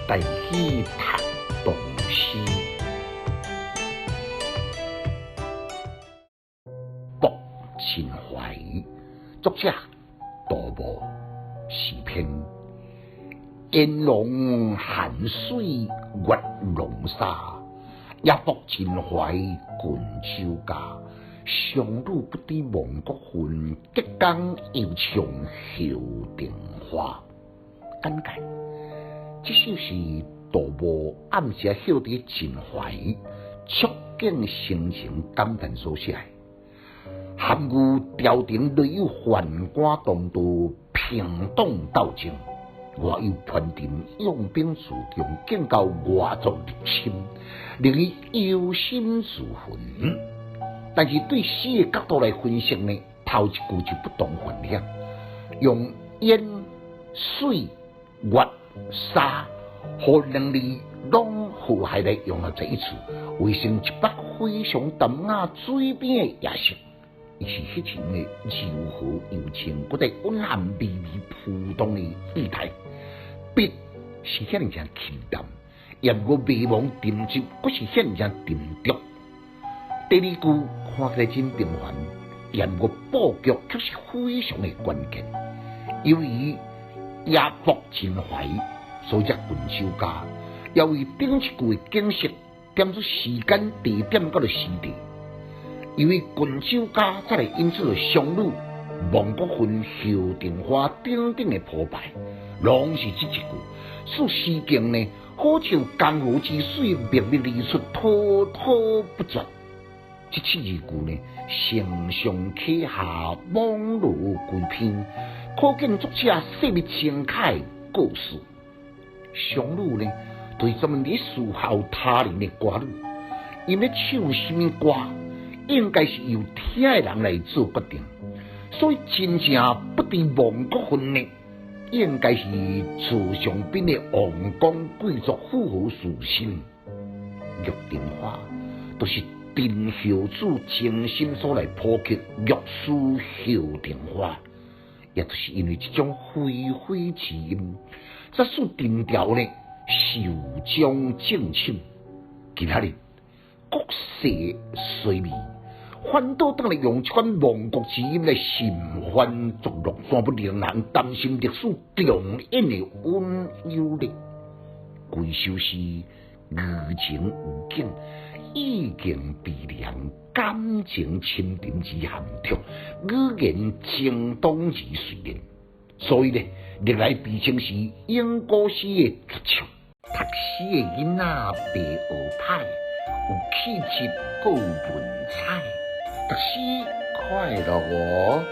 帶去讀唐詩。泊秦淮，作者杜牧，詩篇。煙籠寒水月籠沙，夜泊秦淮近酒家。商女不知亡國恨，隔江猶唱後庭花。簡介：這首是杜牧暗時歇佇秦淮，觸景生情感嘆所寫的。含喻朝廷內有宦官當道，朋黨鬥爭，外有藩鎮擁兵自重，竟遭外族入侵，令伊憂心自焚。但是對詩的角度來分析呢，頭一句就不同凡響，用煙、水、月、沙，予兩字攏和諧來融合在一處，圍成一幅非常淡雅水邊的夜色。伊是彼種的柔和幽情，閣帶蘊含微微浮動的意態。筆是遐爾正輕淡，也毋過迷茫沉寂，閣是遐爾正沉著。第二句看起來真平凡，也毋過布局卻是非常的關鍵。由於夜泊秦淮，所以才近酒家，也為頂一句的景色點出時間、地點佮時地。因為近酒家才會引出商女亡國恨、後庭花等等的鋪排，攏是這一句。使詩境呢，好像江河之水脈脈而出，滔滔不絕。這七字句呢，承上啟下，網羅規篇，可見作者細密精彩的故事。商女呢，就是專門佇伺候他人的歌女，𪜶欲唱啥物歌，應該是由聽的人來做決定。所以真正不知亡國恨的，應該是座上賓的王公貴族富豪士紳。玉庭花，就是陳孝子精心所來譜曲樂師後庭花，也就是因為這種霏霏之音，才使陳調呢壽終正寢。今仔日國勢衰微，反倒轉來用這款亡國之音來尋歡作樂，怎不令人擔心歷史重演的隱憂呢？規首詩寓情於景，意境悲涼，感情深沉之含蓄，語言精當而熟練，所以呢，歷來被稱是詠古詩的絕唱。讀書的囡仔袂學歹，有氣質閣有文采，讀書快樂哦。